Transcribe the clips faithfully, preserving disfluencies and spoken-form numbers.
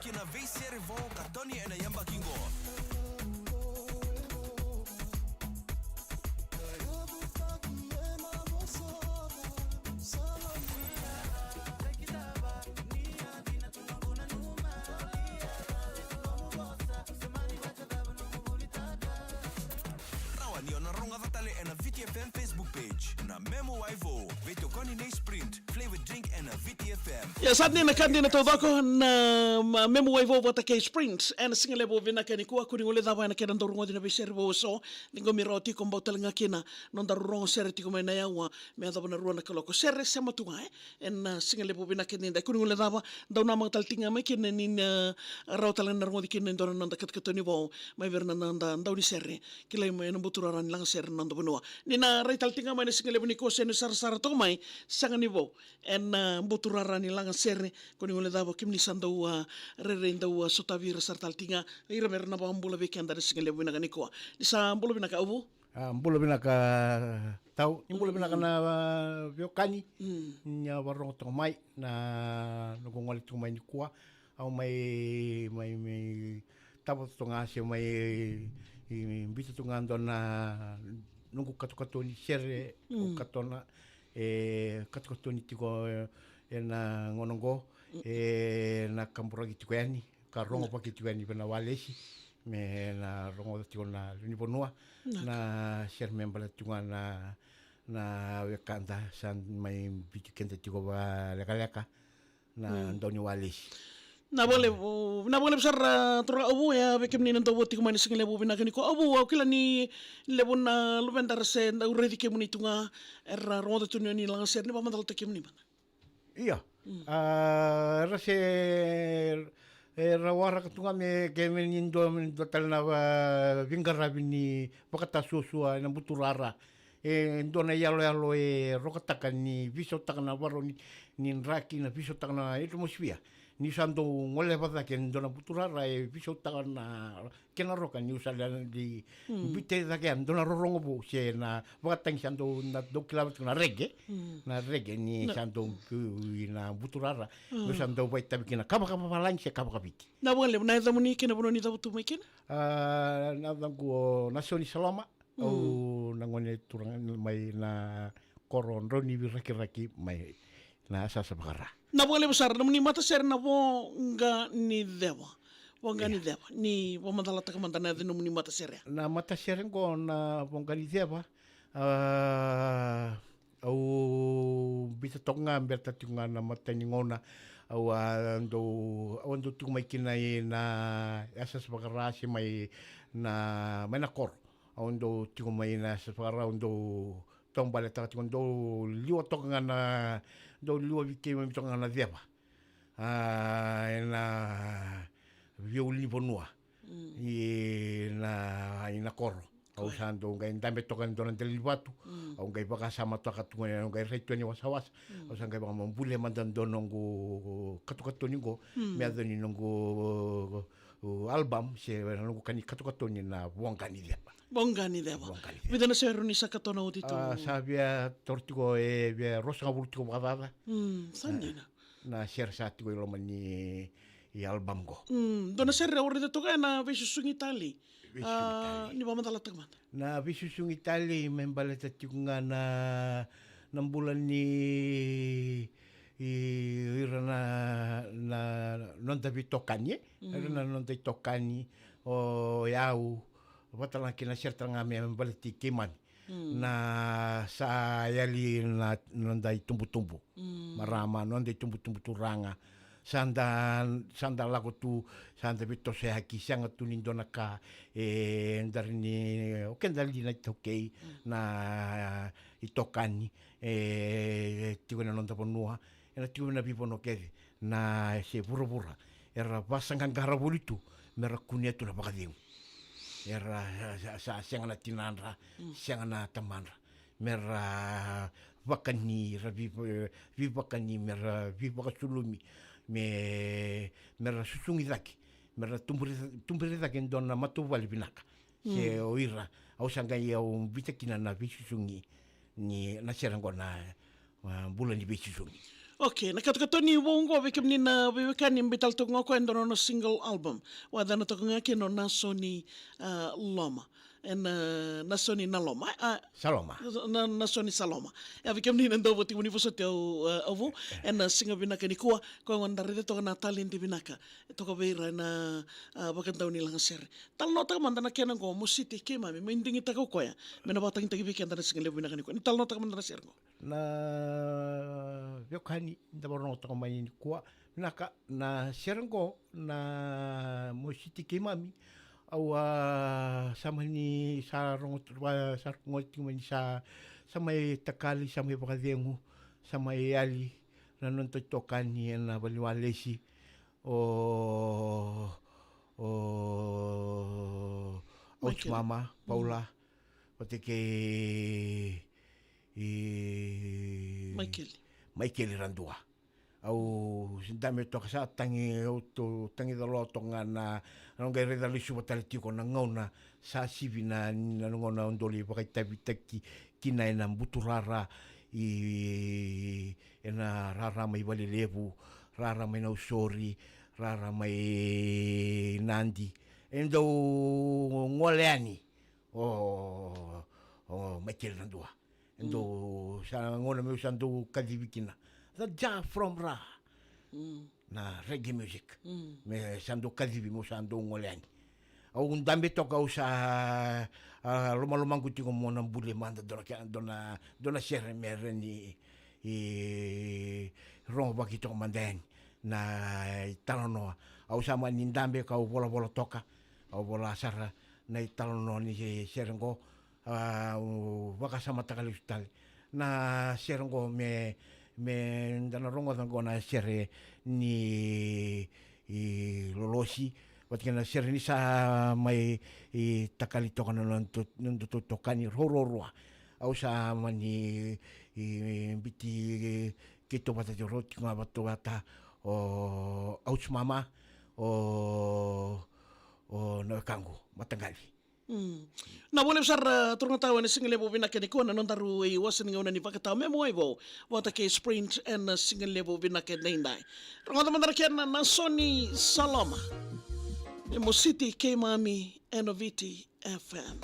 Kina veisere vou ka toni ena yabaki qo. Rawa ni o na rogoca tale ena V T F M Facebook page na Memu Wai Vou, veitokoni nei Sprint, flavored drink ena V T F M. Ia, sa dina ka dina taucoko na, ma, Memu Wai Vou vata kei Sprint ena sigalevu vinaka nikua. Kua ni guilecava ena kena dau rogoci na veisere vou eso. Ciqomi rawa tiko, bau tale ga kina nodaru rogo sere tiko mai na yawa me yacova na rua na kaloko. Sere sema tu ga, e? Ena, a, sigalevu vinaka edaidai. Kua ni guilecava, dau namaka tale tiko ga mai kina ni na rawa tale ga ni na rogoci kina e dua na noda katokatoni vou mai vei ira na noda daunisere. Kilai mai ena buturara ni lagasere na noda vanua. Ni na rai tale tiko ga mai na sigalevu nikua, se ni sarasara toka mai, sega ni vou. Ena, a, buturara ni lagasere, kua ni guilecava, kemuni sa dau, a, rairai dau, a, sotavi ira sara tale tiko ga, ira me ra na vakabula vei keda ena sigalevu vinaka nikua. Ni sa bula vinaka, Auvu. A, bula vinaka, Tau. Ni bula vinaka na, a, veiwekani. Mm. Ni a vakarorogo toka mai na noqu gole tiko mai nikua. Au mai, mai, mai tava toka ga se mai, i, biuta toka ga dua na noqu katokatoni sere, mm, au katona, e, katokatoni tiko, e, ena gauna oqo, mm, e, na kaburaki tiko yani, ka rogovaki tiko yani vei na walesi, me na rogoca tiko na lewe ni vanua, na sere me baleta tiko ga na, na wekada sa mai biuti keda tiko vakalekaleka, na, mm, dau ni walesi. Na vakalevu, na vakalevu sara, a, turaga Auvu, ia vei kemuni na dau vou tiko mai na sigalevu vinaka nikua. Auvu, au kila ni levu na luveda ra se dau raici kemuni tu ga, era rogoca tu ni o ni lagasere, ni vakamacalataki kemuni mada. Ia. Mm. A, ra se, e, ra waraka tu ga me kemuni dua, dua tale na, a, veiqaravi ni vakatasuasua ena buturara. E dua na iyaloyalo e rokataka ni veisautaka na varau ni, ni draki, na veisautaka na atmosphere. Niu sa dau goleva cake e dua na buturara e veisautaka na kena roka, niu sa lai, mm, biuta cake e dua na rorogo vou se na vakatagi sa dau, na dau kila vata na reggae. Mm. Na reggae ni sa dau biu ina buturara. Mm. Niu sa dau vakaitavi kina ka vakavalagi se ka vakaviti. Na vakalevu, na yacamuni kei na vanua ni cavutu mai kina? A, na yacaqu o Nasoni Saloma. Au na gone turaga mai na koro Draunivi Rakiraki mai na yasayasa vaka-Ra. Na vakalevu sara, nomuni matasere na Voqa ni Ceva. Voqa ni Ceva. Ni vakamacalataka mada na yaca ni nomuni matasere. Na matasere qo na Voqa ni Ceva. A, au biuta toka ga, baleta tiko ga na imatai ni gauna au a dau, au a dau tiko mai kina ina yasayasa vaka-Ra se mai na, mai na koro. Au dau tiko mai na yasayasa vaka-Ra, au dau taubaletaka tiko, dau liwa toka ga na, dau liwa vei keimami toka ga na ceva. A, ena veiulunivanua. Mm. Ina, ina koro. Au sa dau qai dabe toka e dua na dela ni vatu. Mm. Au qai vakasama toka tu ga, au qai rai tu yani wasawasa. Mm. Au sa qai vakamabule mada dua noqu katokatoni qo. Mm. Me yaco ni noqu, o, album, se na noqu ka ni katokatoni na Voqa ni Ceva. Voqa ni Ceva. Voqa ni Ceva. Vica na sere ni sa katona oti tu? A, sa via toro tiko e via ruasagavulu tiko vakacaca. Mm, sa dina. Na sere sa tiko i loma ni album qo. Mm, dua na sere au raica toka ena Veisusugi Tali. Veisusugi Tali. A, ni vakamacalataka mada. Na Veisusugi Tali me baleta tiko ga na, na bula ni, i, ira na, na noda veitokani, e? Mm. Ira na noda itokani, o yau, vata tale ga kei na sere tale ga me baleti keimami. Mm. Na sa yali na, na noda itubutubu. Mm. Marama, noda itubutubu turaga. Sa da, sa da lako tu, sa da veitosoyaki, sega tu ni dua na ka, e, da rawa ni, o keda li na iTaukei, mm, na itokani, e, tiko ena noda vanua, ena tiko ena veivanua kece, na se vuravura. Era vasaqaqara voli tu, mera kunea tu na vakacegu. Era sa, sa, sa sega na tinadra, mm, sega na tamadra. Mera vakani, ra vei, veivakani, mera veivakasulumi, me, mera susugi cake, mera tuburi, tuburi cake e dua na matavuvale vinaka. Se, mm, o ira, au sa qai au biuta kina na veisusugi ni, na sere qo na, a, Bula ni Veisusugi. Okay, na katokato ni vou oqo vei kemuni na veiwekani, biuta tale toka ga o koya e dua na nona single album. Vakayacana toka ga kina o Nasoni, ah, Loma. Ena, ah, Nasoni na Loma. Ah, Sa Loma. Na, Nasoni Sa Loma. Ia vei kemuni na dau vakatikina ni vosoti au, ah, au vou. Ena, ah, siga vinaka nikua, koya gona da raica toka na taledi vinaka. Toka vei ira na, ah, vakadau ni lagasere. Talanoataka mada na kena oqo, Mositi Keimami, mai digitaka o koya me na vakatagitaki vei keda na siga levu vinaka nikua. Ni talanoataka mada na sere oqo. Na veiwekani da vakarorogo toka mai nikua. Vinaka, na sere oqo na Mositi Keimami. Au a sa mani sa rogo, sa rogo tiko mai ni sa, sa mai takali, sa mai vakacegu, sa mai yali na noda itokani ena valeniwalesi. O, o, Michael. Auti mama, Paula, vata kei, i, Michael. Michael Radua. Au dabe toka sa tagi, au tu, tagi calo toka ga na, au qai raica lesuva tale tiko na gauna sa sivi na, na gauna au dau lai vakaitavitaki kina ena buturara, i, ena rara mai Valelevu, rara mai Nausori, rara mai Nadi. E dau gole yani o, o Michael Radua. E dau, sa gauna meu sa dau kacivi kina. The Jah from Ra. Na reggae music. Me sa dau kacivi, meu sa dau gole yani. Au dabe toka au sa, ah, lomalomaqu tiko mo na buli mada dua na ke-, dua na, dua na sere me rawa ni, i, rogovaki toka mada yani na italanoa. Au sa mani dabe ka au volavola toka, au vola sara na italanoa ni se-, sere oqo. Ah, au vakasamataka lesu tale na sere oqo me, me da na rogoca oqo na sere ni, i, Lolosi, vata kei na sere ni sa mai, i, takali toka na noda, noda itokani ruarua. Au sa mani, i, biuti keitou vata tiko, rau tiko ga vata, vata o Auti mama, o, o na wekaqu, Mataqali. Mm. Na vua levu sara, ah, turaga tau, ena siga levu vinaka nikua na nodaru iwase ni gauna ni vakatawa me mua i vou vata kei Sprint ena siga levu vinaka edaidai. Rogoca mada na kena Nasoni Sa Loma. E Mositi Keimami ena Viti F M.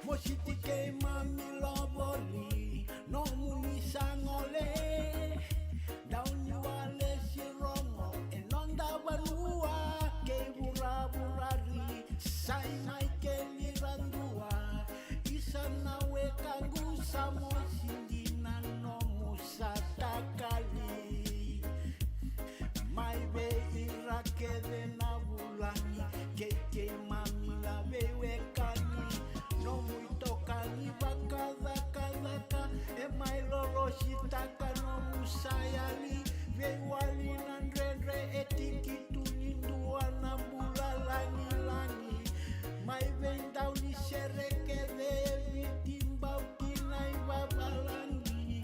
Mositi Keimami lovoli, nomuni sa gole, dau ni walesi rogo e noda vanua kei vuravura ri. Sai Maikeli Radua, isa na wekaqu, sa mosi dina nomu sa takali. Mai vei ira kece na vulagi, kei keimami na veiwekani, nomu itokani vakacakacaka, e mai lolositaka nomu sa yali, veiwali na dredre e tiki tu ni dua na bula lagilagi. Mai vei dau ni sere kece e Viti, bau kina i vavalagi.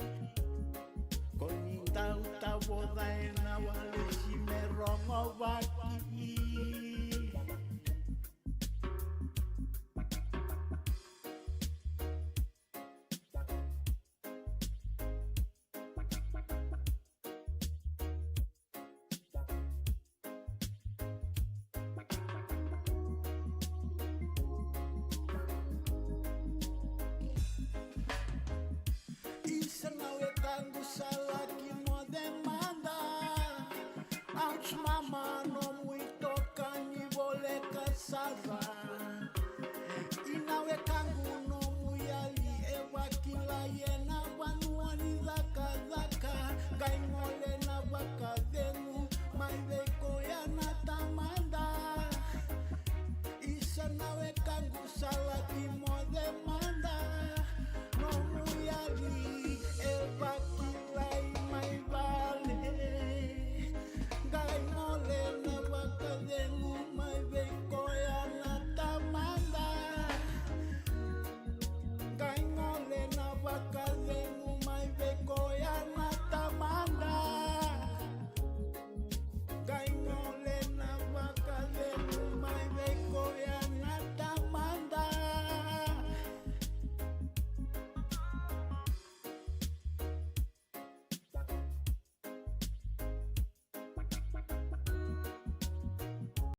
Ko ni dau tavoca ena walesi me rogovaki. Isa na wekaqu sa laki moce mada. Auti mama nomu itokani voleka sara. Ina wekaqu nomu yali e vakilai ena